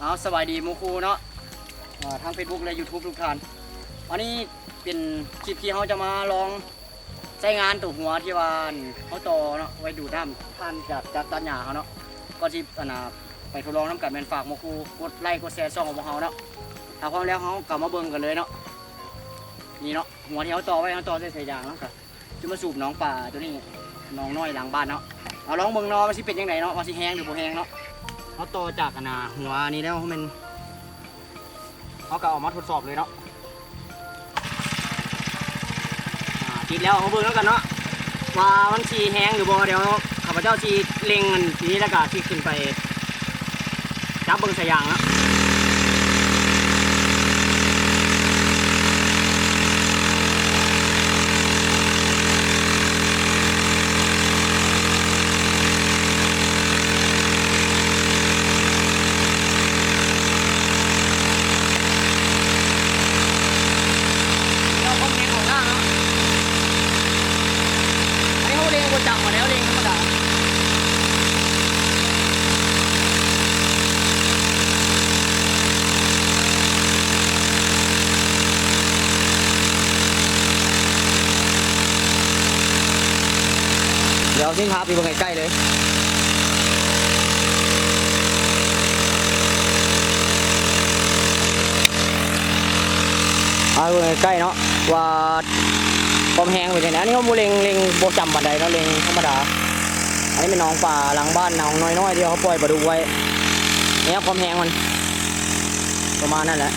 ເອົາ ສະບາຍດີໝູ່ຄູ່ເນາະ ເອີ ທາງເຟສບຸກ ແລະ ຢູທູບທຸກທ່ານ. ອັນນີ້ເປັນຄລິບທີ່ເຮົາຈະມາລອງໃຊ້ງານໂຕຫົວທີ່ວ່າເຮົາຕໍ່ເນາະ ໄວ້ດູດນ້ຳຜ່ານຈາກຈັກຕັດຫຍ້າເຮົາເນາະ. ກ່ອນຊິ ອັນນ່າ ໄປທົດລອງນຳກັນ ແມ່ນຝາກໝູ່ຄູ່ກົດໄລກົດແຊຊ່ອງຂອງພວກເຮົາເນາະ. ຖ້າພ້ອມແລ້ວເຮົາກໍມາເບິ່ງກັນເລີຍເນາະ. ນີ້ເນາະ ຫົວທີ່ເຮົາຕໍ່ໄວ້ ເຮົາຕໍ່ໃສ່ສາຍຢາງເນາະ ກະ ຈະມາສູບໜອງປາໂຕນີ້ ໜອງນ້ອຍຫຼັງບ້ານເນາະ. ເອົາ ລອງເບິ່ງເນາະ ວ່າຊິເປັນຈັ່ງໃດເນາະ ວ່າຊິແຫ້ງຫຼືບໍ່ແຫ້ງເນາະ. ເຮົາຕໍ່ຈາກ ອັນນ່າ ຫົວນີ້ແລ້ວແມ່ນ ເຮົາກໍເອົາມາທົດສອບເລີຍເນາະ. ອ່າ ຕິດແລ້ວ ເຮົາເບິ່ງນຳກັນເນາະ ວ່າມັນຊິແຫ້ງຫຼືບໍ່. ດຽວຂ້າພະເຈົ້າຊິເລັ່ງອັນນີ້ ແລ້ວກໍຊິຂຶ້ນໄປ ຈັບເບິ່ງສາຍຢາງເນາະ. ແລ້ວຄວາມແຮງຂອງນ້ຳເນາະ ອັນນີ້ເຮົາເລັ່ງບໍ່ຈຳ ອັນນີ້ເຮົາເລັ່ງທຳມະດາ. ດຽວຊິພາໄປເບິ່ງໃກ້ໆເລີຍ ເອົາເບິ່ງໃກ້ໆເນາະ ວ່າ ຄວາມແຮງເປັນຈັ່ງໃດ. ອັນນີ້ເຮົາບໍ່ເລັ່ງ ເລັ່ງບໍ່ຈຳປານໃດເນາະ ເລັ່ງທຳມະດາ. ອັນນີ້ແມ່ນໜອງປາຫຼັງບ້ານ ໜອງນ້ອຍໆ ທີ່ເຮົາປ່ອຍປາດຸກໄວ້. ແນວຄວາມແຮງມັນປະມານນັ້ນແຫຼະ.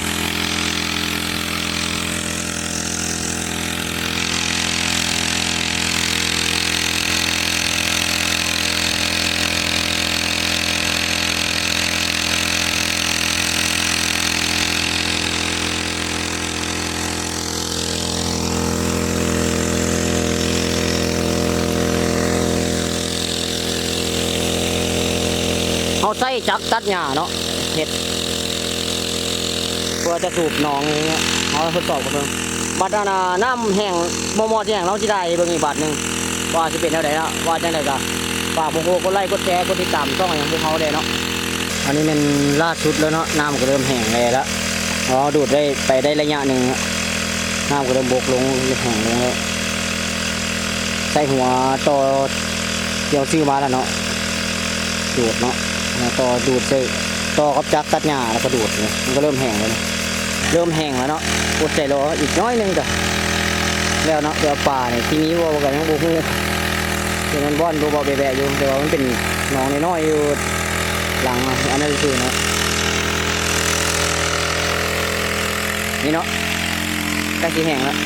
ເຮົາໃຊ້ຈັກຕັດຫຍ້າເນາະ ເຮັດ ເພື່ອຈະສູບໜອງນີ້ ເຮົາທົດສອບກັນເບິ່ງ. ບັດ ອັນນ່າ ນ້ຳແຫ້ງໝອດໆ ແຫ້ງ ເຮົາຊິຖ່າຍໃຫ້ເບິ່ງອີກບາດໜຶ່ງ ວ່າຊິເປັນແນວໃດເນາະ. ວ່າຈັ່ງໃດກໍຝາກໝູ່ຄູ່ກົດໄລ ກົດແຊ ກົດຕິດຕາມຊ່ອງຂອງພວກເຮົາແດ່ເນາະ. ອັນນີ້ແມ່ນລ່າສຸດແລ້ວເນາະ ນ້ຳກໍເລີ່ມແຫ້ງແລ້ວລະ. ເຮົາດູດໄດ້ໄປໄດ້ໄລຍະໜຶ່ງ ນ້ຳກໍເລີ່ມບົກລົງ ແຫ້ງລົງແລ້ວ. ໃຊ້ຫົວຕໍ່ທີ່ເຮົາຊື້ມາແລ້ວເນາະ ດູດເນາະ ແລ້ວຕໍ່ດູດໃສ່ ຕໍ່ກັບຈັກຕັດຫຍ້າ ແລ້ວກໍດູດນີ້ ມັນກໍເລີ່ມແຫ້ງແລ້ວນີ້ ເລີ່ມແຫ້ງແລ້ວເນາະ. ອົດໃຈລໍອີກໜ້ອຍໜຶ່ງກໍແລ້ວເນາະ. ແຕ່ວ່າປານີ້ຊິມີບໍ່ກໍຍັງບໍ່ຮູ້ ແຕ່ມັນບ່ອນເບາະແບະໆຢູ່ ແຕ່ວ່າມັນເປັນໜອງນ້ອຍໆຢູ່ຫຼັງອັນນັ້ນຊື່ໆເນາະ. ນີ້ເນາະ ໃກ້ຊິແຫ້ງແລ້ວ. ເ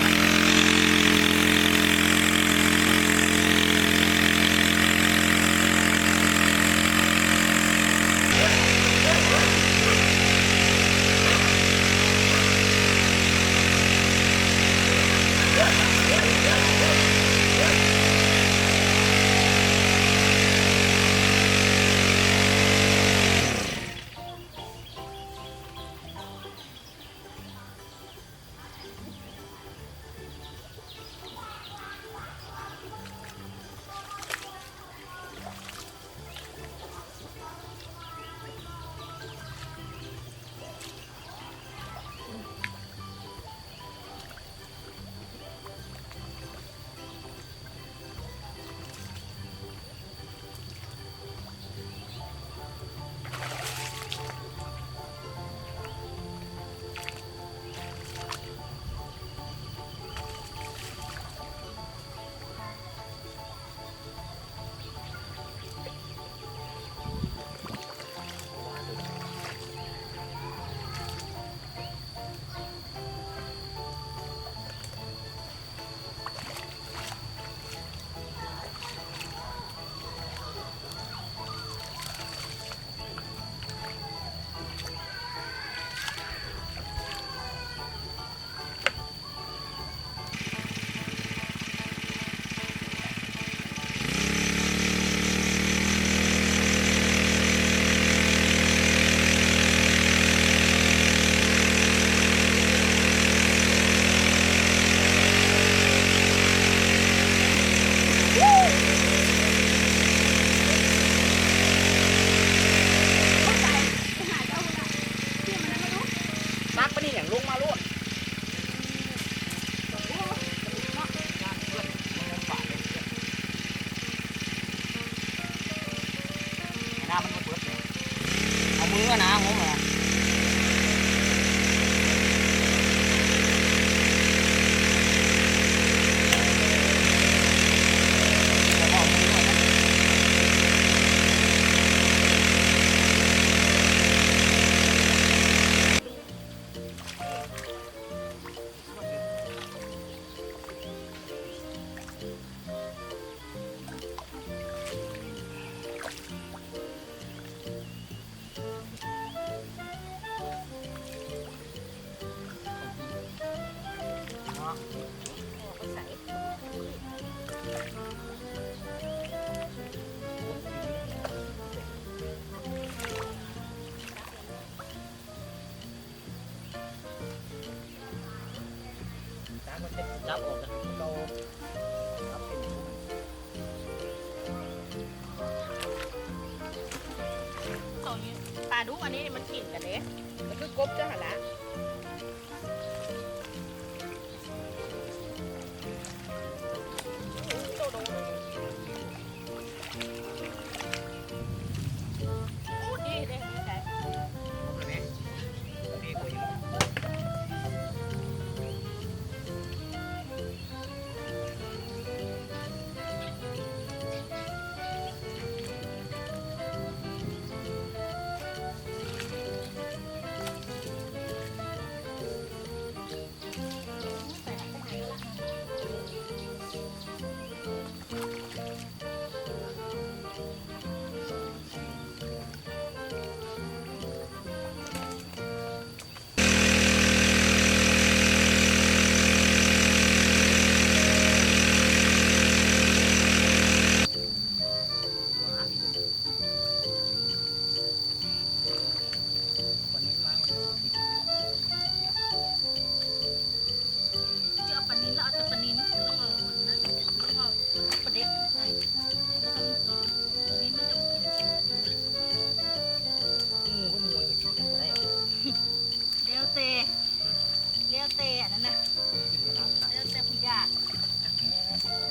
ປານນີ້ຫຍັງ ລົງມາໂລດ. ນ້ຳມັນບໍ່ເບິດເລີຍ ເອົາມືນະ ງົມນະ. ຈັບອອກ ຈັບເອົາ ຈັບເປັນ ໂຕນີ້ ປາດຸກອັນນີ້ມັນກິນກັນເດ້ ມັນຄືກົບເຈົ້າຫັ້ນລະ. ເອົາປານິນ ລາວເອົາແຕ່ປານິນ ບໍ່ຕ້ອງເອົາອັນນັ້ນ ບໍ່ຕ້ອງເອົາປາເດັກໃສ່ ແລ້ວກໍມັນກິນ ປານິນມັນຈະບໍ່ກິນ. ອືມ ກໍໝູກໍກິນກັນໄດ້ ແລ້ວແຕ່ ແລ້ວແຕ່ອັນນັ້ນນະ ກິນກັນນະ ແລ້ວແຕ່ຜູ້ຢາກ.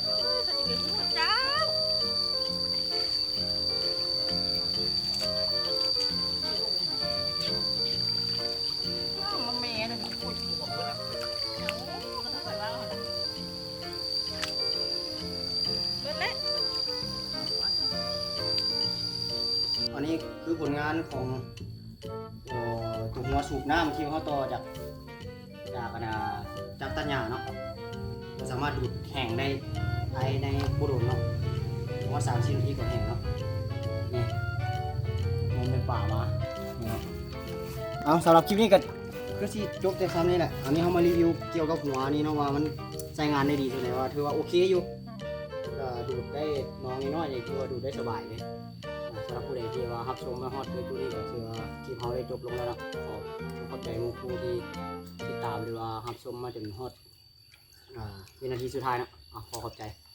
ເອີ ເຂົາຊິໄປຮູ້ເຈົ້າ. ອັນນີ້ຄືຜົນງານຂອງ ເອີ ຕົວຫົວສູບນ້ຳທີ່ເຮົາຕໍ່ຈາກ ຈາກອັນນ່າ ຈາກຕັດຫຍ້າເນາະ ກໍສາມາດດູດແຫ້ງໄດ້ພາຍໃນບໍ່ດົນເນາະ ປະມານສາມສິບນາທີກໍແຫ້ງເນາະ. ນີ້ ມັນໄດ້ປາມາ ນີ້ເນາະ. ເອົາ ສຳລັບຄລິບນີ້ກໍຄືຊິຈົບແຕ່ສ່ຳນີ້ແຫຼະ. ອັນນີ້ເຮົາມາຣີວິວກ່ຽວກັບຫົວນີ້ເນາະ ວ່າມັນໃຊ້ງານໄດ້ດີສ່ຳໃດ ວ່າຖືວ່າໂອເຄຢູ່ ກໍດູດໄດ້ໜອງນ້ອຍໆ ນີ້ຖືວ່າດູດໄດ້ສະບາຍເລີຍ. ອ່າ ສຳລັບຜູ້ໃດທີ່ວ່າຮັບຊົມມາຮອດໃນຈຸດນີ້ ກໍຖືວ່າຄລິບເຮົາໄດ້ຈົບລົງແລ້ວເນາະ. ຂໍຂອບໃຈໝູ່ຄູ່ທີ່ຕິດຕາມ ຫຼືວ່າຮັບຊົມມາຈົນຮອດ ອ່າ ວິນາທີສຸດທ້າຍເນາະ. ຂໍຂອບໃຈ.